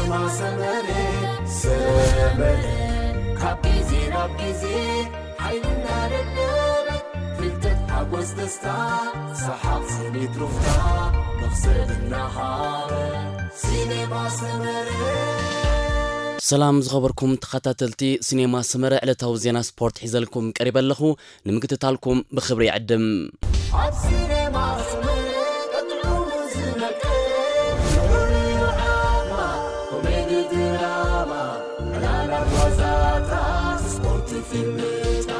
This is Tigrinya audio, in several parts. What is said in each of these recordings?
ሰመረ ሰመረ ካብ ግዜ ናብ ግዜ ሓይልና ደደበ ፍልጠት ሓጎስ ደስታ ሰሓቕ ስኒት ሩፍታ መኽሰብ እናሃበ ሲኔማ ሰመረ። ሰላም ዝኸበርኩም ተኸታተልቲ ሲኔማ ሰመረ፣ ዕለታዊ ዜና ስፖርት ሒዘልኩም ቀሪበ ኣለኹ። ንምክትታልኩም ብኽብሪ ይዕድም። ኣብ ሲኔማ ሰመረ ቀጥዑ ዝነቀ ንዑ ዓማ ኮሜዲ ድራማ ዕላላ ጓዛታ ስፖርት ፊልምታ።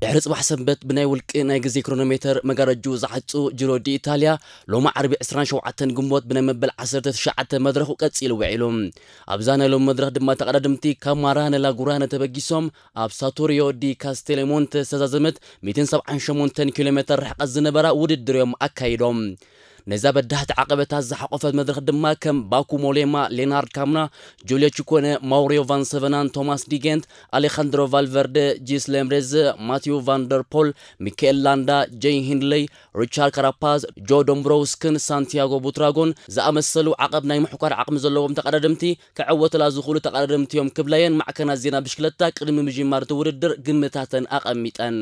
ድሕሪ ጽባሕ ሰንበት ብናይ ውልቂ ናይ ግዜ ክሮኖሜተር መጋረጁ ዝዓጹ ጅሮ ዲ ኢታልያ ሎሚ ዓርቢ ዕስራን ሸውዓተን ግንቦት ብናይ መበል ዓሰርተ ትሽዓተ መድረኹ ቀጺሉ ውዒሉ። ኣብዛ ናይ ሎሚ መድረኽ ድማ ተቐዳድምቲ ካብ ማራነ ላጉራነ ተበጊሶም ኣብ ሳቶሪዮ ዲ ካስቴሌሞንተ ዝተዛዘመት ሚእትን ሰብዓን ሸሞንተን ኪሎ ሜተር ርሕቀት ዝነበራ ውድድር እዮም ኣካይዶም። ነዛ በዳህቲ ዓቐበታት ዝሓቖፈት መድረኽ ድማ ከም ባኩ ሞሌማ፣ ሌናርድ ካምና፣ ጁልዮ ቺኮነ፣ ማውሪዮ ቫን ሰቨናን፣ ቶማስ ዲጌንት፣ ኣሌኻንድሮ ቫልቨርደ፣ ጂስ ሌምሬዝ፣ ማቲዩ ቫንደርፖል፣ ሚካኤል ላንዳ፣ ጄይ ሂንድለይ፣ ሪቻርድ ካራፓዝ፣ ጆ ዶምብሮውስክን ሳንቲያጎ ቡትራጎን ዝኣመሰሉ ዓቐብ ናይ ምሕኳር ዓቕሚ ዘለዎም ተቐዳደምቲ ክዕወትላ ዝኽእሉ ተቐዳደምቲ እዮም ክብላየን ማዕከናት ዜና ብሽክለታ ቅድሚ ምጅማር እቲ ውድድር ግምታተን ኣቐሚጠን።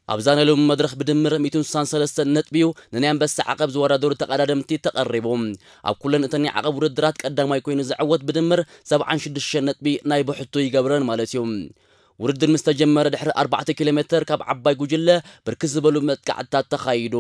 ኣብዛ ናይ ሎሚ መድረኽ ብድምር ሚእትን ስሳን ሰለስተን ነጥቢ እዩ ንናይ ኣንበሳ ዓቐብ ዝወዳደሩ ተቐዳደምቲ ተቐሪቡ። ኣብ ኩለን እተን ናይ ዓቐብ ውድድራት ቀዳማይ ኮይኑ ዝዕወት ብድምር ሰብዓን ሽዱሽተን ነጥቢ ናይ ብሕቱ ይገብረን ማለት እዩ። ውድድር ምስ ተጀመረ ድሕሪ ኣርባዕተ ኪሎ ሜተር ካብ ዓባይ ጉጅለ ብርክት ዝበሉ መጥቃዕትታት ተኻይዱ።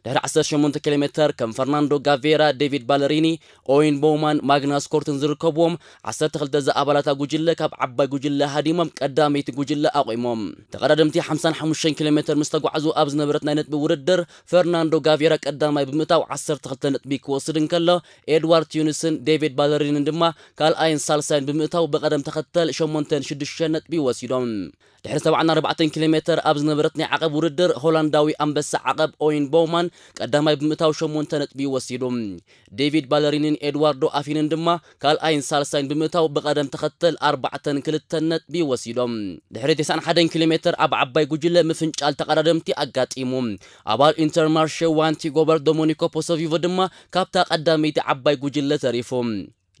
ድሕሪ ዓሰርተ ሸሞንተ ኪሎ ሜተር ከም ፈርናንዶ ጋቬራ፣ ዴቪድ ባለሪኒ፣ ኦይን ቦውማን፣ ማግናስ ኮርትን ዝርከብዎም ዓሰርተ ክልተ ዝኣባላታ ጉጅለ ካብ ዓባይ ጉጅለ ሃዲሞም ቀዳመይቲ ጉጅለ ኣቑሞም። ተቐዳደምቲ ሓምሳን ሓሙሽተን ኪሎ ሜተር ምስ ተጓዕዙ ኣብ ዝነበረት ናይ ነጥቢ ውድድር ፈርናንዶ ጋቬራ ቀዳማይ ብምእታው ዓሰርተ ክልተ ነጥቢ ክወስድ እንከሎ ኤድዋርድ ዩንስን ዴቪድ ባለሪንን ድማ ካልኣይን ሳልሳይን ብምእታው ብቐደም ተኸተል ሸሞንተን ሽዱሽተን ነጥቢ ወሲዶም። ድሕሪ ሰብዓን ኣርባዕተን ኪሎ ሜተር ኣብ ዝነበረት ናይ ዓቐብ ውድድር ሆላንዳዊ ኣንበሳ ዓቐብ ኦይን ቦውማን ቀዳማይ ብምእታው ሸሞንተ ነጥቢ ወሲዱ። ዴቪድ ባለሪንን ኤድዋርዶ ኣፊንን ድማ ካልኣይን ሳልሳይን ብምእታው ብቐደም ተኸተል ኣርባዕተን ክልተን ነጥቢ ወሲዶም። ድሕሪ ተስዓን ሓደን ኪሎ ሜተር ኣብ ዓባይ ጉጅለ ምፍንጫል ተቐዳደምቲ ኣጋጢሙ። ኣባል ኢንተርማርሸ ዋንቲ ጎበር ዶሞኒኮ ፖሶቪቮ ድማ ካብታ ቀዳመይቲ ዓባይ ጉጅለ ተሪፉ።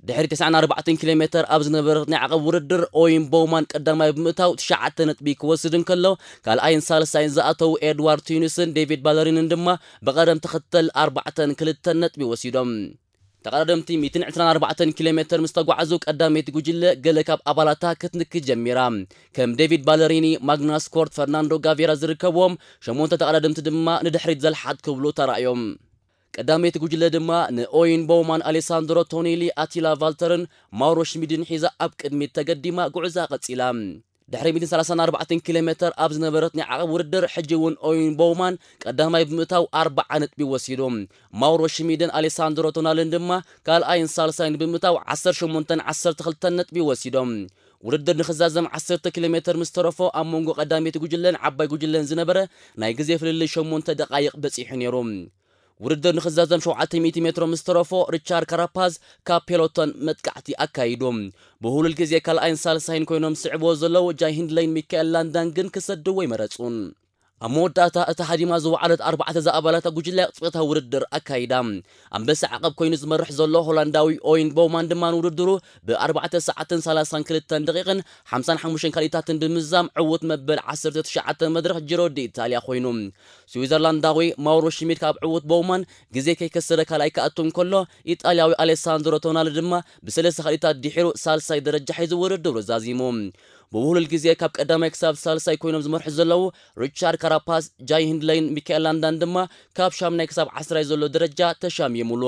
ድሕሪ ተስዓን ኣርባዕተን ኪሎ ሜተር ኣብ ዝነበረት ናይ ዓቐብ ውድድር ኦይን ቦውማን ቀዳማይ ብምእታው ትሽዓተ ነጥቢ ክወስድ እንከሎ ካልኣይን ሳልሳይን ዝኣተዉ ኤድዋርድ ቱኒስን ዴቪድ ባለሪንን ድማ ብቐደም ተኸተል ኣርባዕተን ክልተን ነጥቢ ወሲዶም። ተቐዳደምቲ ሚእትን ዕስራን ኣርባዕተን ኪሎ ሜተር ምስ ተጓዓዙ ቀዳመይቲ ጉጅለ ገለ ካብ ኣባላታ ክትንኪ ጀሚራ። ከም ዴቪድ ባለሪኒ፣ ማግናስ ኮርት፣ ፈርናንዶ ጋቬራ ዝርከብዎም ሸሞንተ ተቐዳደምቲ ድማ ንድሕሪት ዘልሓት ክብሉ ተራእዮም። ቀዳመይቲ ጉጅለ ድማ ንኦይን ቦውማን፣ ኣሌሳንድሮ ቶኔሊ፣ ኣቲላ ቫልተርን ማውሮ ሽሚድን ሒዛ ኣብ ቅድሚት ተገዲማ ጉዕዛ ቀጺላ። ድሕሪ ሚእትን ሰላሳን ኣርባዕተን ኪሎ ሜተር ኣብ ዝነበረት ናይ ዓቐብ ውድድር ሕጂ እውን ኦይን ቦውማን ቀዳማይ ብምእታው ኣርባዓ ነጥቢ ወሲዱ። ማውሮ ሽሚድን ኣሌሳንድሮ ቶናልን ድማ ካልኣይን ሳልሳይን ብምእታው ዓሰርተ ሸሞንተን ዓሰርተ ክልተን ነጥቢ ወሲዶም። ውድድር ንኽዛዘም ዓሰርተ ኪሎ ሜተር ምስ ተረፎ ኣብ መንጎ ቀዳመይቲ ጉጅለን ዓባይ ጉጅለን ዝነበረ ናይ ግዜ ፍልልይ ሸሞንተ ደቓይቕ በጺሑ ነይሩ። ውድድር ንኽዛዘም ሸውዓተ ሚእቲ ሜትሮ ምስ ተረፎ ሪቻርድ ካራፓዝ ካብ ፔሎቶን መጥቃዕቲ ኣካይዱ። ብህሉል ግዜ ካልኣይን ሳልሳይን ኮይኖም ስዕብዎ ዘለዉ ጃይ ሂንድለይን ሚካኤል ላንዳን ግን ክሰድዎ ኣይመረጹን። ኣብ መወዳእታ እታ ሃዲማ ዝወዓለት ኣርባዕተ ዝኣባላታ ጉጅለ ቅጽበታዊ ውድድር ኣካይዳ። ኣንበሳ ዓቐብ ኮይኑ ዝመርሕ ዘሎ ሆላንዳዊ ኦይን ቦውማን ድማ ንውድድሩ ብኣርባዕተ ሰዓትን ሰላሳን ክልተን ደቂቕን ሓምሳን ሓሙሽተን ካልኢታትን ብምዝዛም ዕዉት መበል ዓሰርተ ትሽዓተ መድረኽ ጅሮ ዲ ኢታልያ ኮይኑ። ስዊዘርላንዳዊ ማውሮ ሽሚድ ካብ ዕዉት ቦውማን ግዜ ከይከሰረ ካልኣይ ክኣቱ እንከሎ፣ ኢጣልያዊ ኣሌሳንድሮ ቶናሊ ድማ ብሰለስተ ካልኢታት ድሒሩ ሳልሳይ ደረጃ ሒዙ ውድድሩ ዛዚሙ። ብውህሉል ግዜ ካብ ቀዳማይ ክሳብ ሳልሳይ ኮይኖም ዝመርሑ ዘለዉ ሪቻርድ ካራፓስ፣ ጃይ ሂንድለይን ሚካኤል ላንዳን ድማ ካብ ሻምናይ ክሳብ ዓስራይ ዘሎ ደረጃ ተሻሚሙሉ።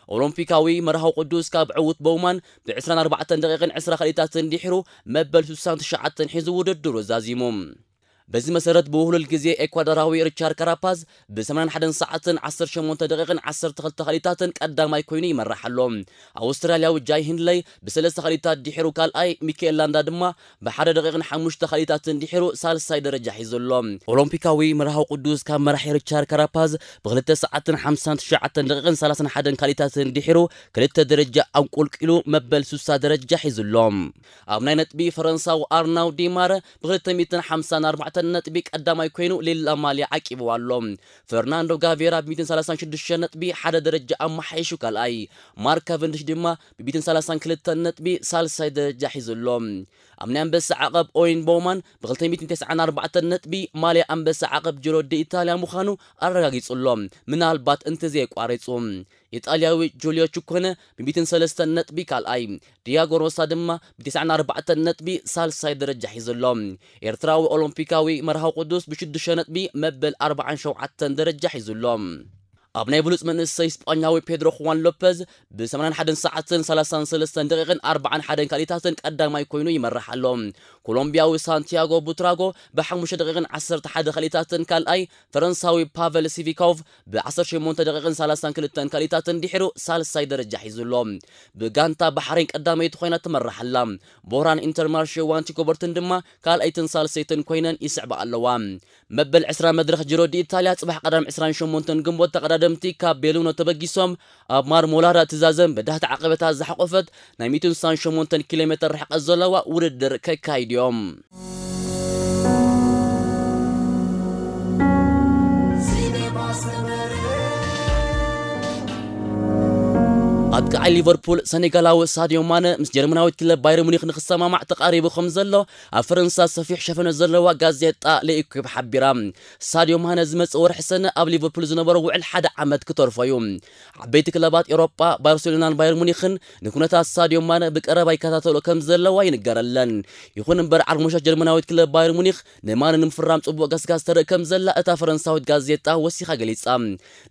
ኦሎምፒካዊ መርሃዊ ቅዱስ ካብ ዕዉት ቦውማን ብ ዕስራን ኣርባዕተን ደቂቕን ዕስራ ካልኢታትን ድሒሩ መበል ሱሳን ትሽዓተን ሒዙ ውድድሩ ዛዚሙ። በዚ መሰረት ብውህሉል ግዜ ኤኳዶራዊ ሪቻርድ ካራፓዝ ብ ሰማንያን ሓደን ሰዓትን ዓሰርተ ሸሞንተ ደቂቕን ዓሰርተ ክልተ ካልኢታትን ቀዳማይ ኮይኑ ይመርሕ ኣሎ። ኣውስትራልያዊ ጃይ ሂንድለይ ብሰለስተ ካልኢታት ድሒሩ ካልኣይ፣ ሚካኤል ላንዳ ድማ ብሓደ ደቂቕን ሓሙሽተ ካልኢታትን ድሒሩ ሳልሳይ ደረጃ ሒዙ ኣሎ። ኦሎምፒካዊ መርሃዊ ቅዱስ ካብ መራሒ ሪቻርድ ካራፓዝ ብክልተ ሰዓትን ሓምሳን ትሽዓተን ደቂቕን ሰላሳን ሓደን ካልኢታትን ድሒሩ ክልተ ደረጃ ኣንቆልቂሉ መበል ሱሳ ደረጃ ሒዙ ኣሎ። ኣብ ናይ ነጥቢ ፈረንሳዊ ኣርናው ዲማረ ብክልተ ሚእትን ሓምሳን ኣርባዕተ ኣርባዕተ ነጥቢ ቀዳማይ ኮይኑ ሌላ ማልያ ዓቂብዋ ኣሎ። ፈርናንዶ ጋቬራ ብ ሚእትን ሰላሳን ሽዱሽተ ነጥቢ ሓደ ደረጃ ኣመሓይሹ ካልኣይ፣ ማርክ ካቨንዲሽ ድማ ብ ሚእትን ሰላሳን ክልተን ነጥቢ ሳልሳይ ደረጃ ሒዙ ኣሎ። ኣብ ናይ ኣንበሳ ዓቐብ ኦዌን ቦውማን ብ ክልተ ሚእትን ተስዓን ኣርባዕተን ነጥቢ ማልያ ኣንበሳ ዓቐብ ጂሮ ዲ ኢታልያ ምዃኑ ኣረጋጊጹ ኣሎ፣ ምናልባት እንተዘየቋሪጹ። ኢጣልያዊ ጁልዮ ቹኮነ ብ ሚእትን ሰለስተን ነጥቢ ካልኣይ፣ ዲያጎ ሮሳ ድማ ብ ተስዓን ኣርባዕተን ነጥቢ ሳልሳይ ደረጃ ሒዙ ኣሎ። ኤርትራዊ ኦሎምፒካዊ መርሃዊ ቅዱስ ብ ሽዱሽተ ነጥቢ መበል ኣርባዓን ሸውዓተን ደረጃ ሒዙ ኣሎ። ኣብ ናይ ብሉጽ መንእሰይ ስጳኛዊ ፔድሮ ኹዋን ሎፐዝ ብ ሰማንያን ሓደን ሰዓትን ሰላሳን ሰለስተን ደቂቕን ኣርባዓን ሓደን ካልኢታትን ቀዳማይ ኮይኑ ይመርሕ ኣሎ። ኮሎምቢያዊ ሳንቲያጎ ቡትራጎ ብ ሓሙሽተ ደቂቕን ዓሰርተ ሓደ ካልኢታትን ካልኣይ፣ ፈረንሳዊ ፓቨል ሲቪኮቭ ብ ዓሰርተ ሸሞንተ ደቂቕን ሰላሳን ክልተን ካልኢታትን ድሒሩ ሳልሳይ ደረጃ ሒዙ ኣሎ። ብጋንታ ባሕሬን ቀዳመይቲ ኮይና ትመርሕ ኣላ። ቦራን ኢንተርማርሼ ዋንቲ ኮበርትን ድማ ካልኣይትን ሳልሰይትን ኮይነን ይስዕባ ኣለዋ። መበል ዕስራ መድረኽ ጅሮ ዲ ኢታልያ ጽባሕ ቀዳም ዕስራን ሸሞንተን ግንቦት ተቐዳደምቲ ካብ ቤሉኖ ተበጊሶም ኣብ ማርሞላዳ ትዛዘም በዳህቲ ዓቐበታት ዝሓቖፈት ናይ ሚእትን ስሳን ሸሞንተን ኪሎ ሜትር ርሕቀት ዘለዋ ውድድር ከካይዱ እዮም። ኣጥቃዓይ ሊቨርፑል ሰኔጋላዊ ሳድዮ ማነ ምስ ጀርመናዊት ክለብ ባየር ሙኒክ ንክሰማማዕ ተቓሪቡ ከም ዘሎ ኣብ ፈረንሳ ሰፊሕ ሸፈነ ዘለዋ ጋዜጣ ለኢኩብ ሓቢራ። ሳድዮ ማነ ዝመጽእ ወርሒ ሰነ ኣብ ሊቨርፑል ዝነበሮ ውዕል ሓደ ዓመት ክተርፎ እዩ። ዓበይቲ ክለባት ኤውሮጳ ባርሴሎናን ባየር ሙኒክን ንኩነታት ሳድዮ ማነ ብቀረባ ይከታተሎ ከም ዘለዋ ይንገረለን። ይኹን እምበር ዓርሞሻት ጀርመናዊት ክለብ ባየር ሙኒክ ንማነ ንምፍራም ጽቡቕ ገስጋስ ተርኢ ከም ዘላ እታ ፈረንሳዊት ጋዜጣ ወሲኻ ገሊጻ።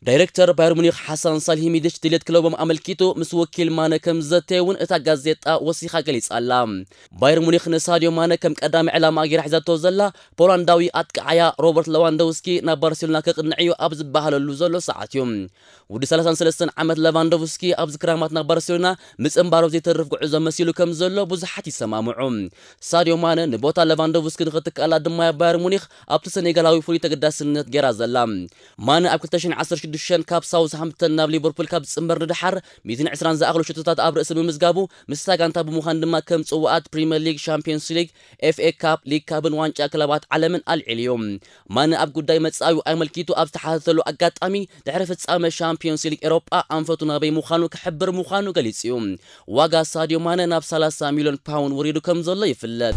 ዳይሬክተር ባየር ሙኒክ ሓሳን ሳልሂሚድች ድሌት ክለቦም ኣመልኪቱ ምስ ወኪል ማነ ከም ዝዘተየ እውን እታ ጋዜጣ ወሲኻ ገሊጻ ኣላ። ባየር ሙኒክ ንሳድዮ ማነ ከም ቀዳሚ ዕላማ ገይራ ሒዛቶ ዘላ ፖላንዳዊ ኣጥቃዓያ ሮበርት ለዋንዶውስኪ ናብ ባርሴሎና ከቕንዕ እዩ ኣብ ዝበሃለሉ ዘሎ ሰዓት እዩ። ውዲ ሰላሳን ሰለስተን ዓመት ለቫንዶቭስኪ ኣብዚ ክራማት ናብ ባርሴሎና ምጽንባሩ ዘይተርፍ ጉዕዞ መሲሉ ከም ዘሎ ብዙሓት ይሰማምዑ። ሳድዮ ማነ ንቦታ ለቫንዶቭስኪ ንኽትክኣላ ድማ ባየር ሙኒክ ኣብቲ ሰኔጋላዊ ፍሉይ ተገዳስነት ገይራ ዘላ። ማነ ኣብ ክልተ ሽሕን ዓሰርተ ሽዱሽተን ካብ ሳውዝሃምፕተን ናብ ሊቨርፑል ካብ ዝጽንበር ንደሓር ሚእትን ዕስራን ዝኣኽሉ ሽቶታት ኣብ ርእሲ ብምዝጋቡ ምስታ ጋንታ ብምዃን ድማ ከም ጽዋኣት ፕሪምየር ሊግ፣ ሻምፒዮንስ ሊግ፣ ኤፍ ኤ ካፕ፣ ሊግ ካብን ዋንጫ ክለባት ዓለምን ኣልዒሉ እዩ። ማነ ኣብ ጉዳይ መጻኢኡ ኣመልኪቱ ኣብ ዝተሓተተሉ ኣጋጣሚ ድሕሪ ፍጻመ ሻምፒዮንስ ሊግ ኤሮጳ ኣንፈቱ ናበይ ምዃኑ ክሕብር ምዃኑ ገሊጹ እዩ። ዋጋ ሳድዮ ማነ ናብ ሰላሳ ሚልዮን ፓውንድ ወሪዱ ከም ዘሎ ይፍለጥ።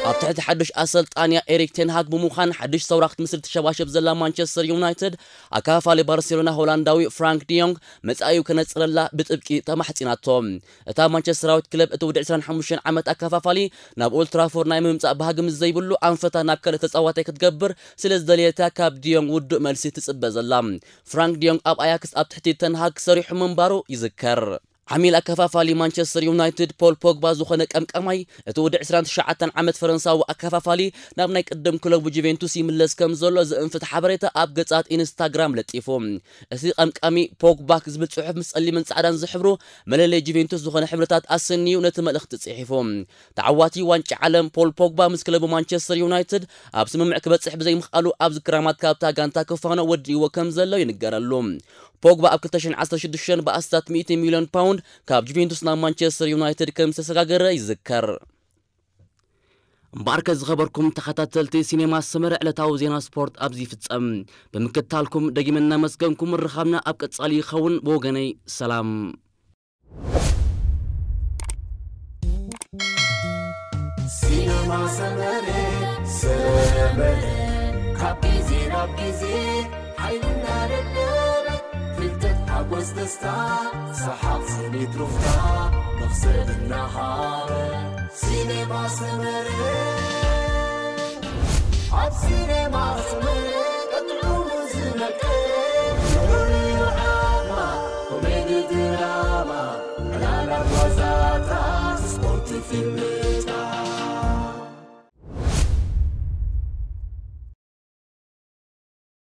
ኣብ ትሕቲ ሓድሽ ኣሰልጣንያ ኤሪክ ቴንሃግ ብምዃን ሓድሽ ሰውራ ክትምስርት ትሸባሸብ ዘላ ማንቸስተር ዩናይትድ ኣካፋሊ ባርሴሎና ሆላንዳዊ ፍራንክ ዲዮንግ መጻኢኡ ከነጽረላ ብጥብቂ ተማሕጺናቶ። እታ ማንቸስተራዊት ክለብ እቲ ወዲ ዕስራን ሓሙሽተን ዓመት ኣካፋፋሊ ናብ ኦልትራፎርድ ናይ ምምጻእ ባህጊ ምስ ዘይብሉ ኣንፈታ ናብ ካልእ ተጻዋታይ ክትገብር ስለ ዝደለየታ ካብ ዲዮንግ ውዱእ መልሲ ትጽበ ዘላ። ፍራንክ ዲዮንግ ኣብ ኣያክስ ኣብ ትሕቲ ተንሃግ ሰሪሑ ምንባሩ ይዝከር። ዓሚል ኣካፋፋሊ ማንቸስተር ዩናይትድ ፖል ፖግባ ዝኾነ ቀምቃማይ እቲ ወዲ ዕስራን ትሽዓተን ዓመት ፈረንሳዊ ኣካፋፋሊ ናብ ናይ ቅድም ክለቡ ጁቬንቱስ ይምለስ ከም ዘሎ ዘእንፍት ሓበሬታ ኣብ ገጻት ኢንስታግራም ለጢፉ። እቲ ቀምቃሚ ፖግባ ዝብል ጽሑፍ ምስ ጸሊምን ጻዕዳን ዝሕብሩ መለለይ ጁቬንቱስ ዝኾነ ሕብርታት ኣሰንዩ ነቲ መልእኽቲ ጽሒፉ። ተዓዋቲ ዋንጫ ዓለም ፖል ፖግባ ምስ ክለቡ ማንቸስተር ዩናይትድ ኣብ ስምምዕ ክበጽሕ ብዘይምኽኣሉ ኣብዚ ክራማት ካብታ ጋንታ ክፋኖ ወዲእዎ ከም ዘሎ ይንገረሉ። ፖግባ ኣብ ክልተ ሽሕን ዓሰርተ ሽዱሽተን ብኣስታት ሚእቲ ሚልዮን ፓውንድ ካብ ጁቬንቱስ ናብ ማንቸስተር ዩናይትድ ከም ዝተሰጋገረ ይዝከር። እምበኣርከ ዝኸበርኩም ተኸታተልቲ ሲኔማ ሰመረ ዕለታዊ ዜና ስፖርት ኣብዚ ይፍጸም። ብምክትታልኩም ደጊመ እናመስገንኩም ርኻብና ኣብ ቀጻሊ ይኸውን። ብወገነይ ሰላም። ሲነማ ሰመረ ሰመረ ካብ ግዜ ናብ ግዜ ሓይልና ደደበ ፍልጠት ሓጎስ ደስታ ሰሓቕ ስኒት ሩፍታ መኽሰብ እናሃበ ሲነማ ሰመረ ኣብ ሲነማ ሰመረ ቀጥዑ ዝመቀ ርዑ ዓማ ኮሜዲ ድራማ ዕላላ ጓዛታ ስፖርት ፊልምታ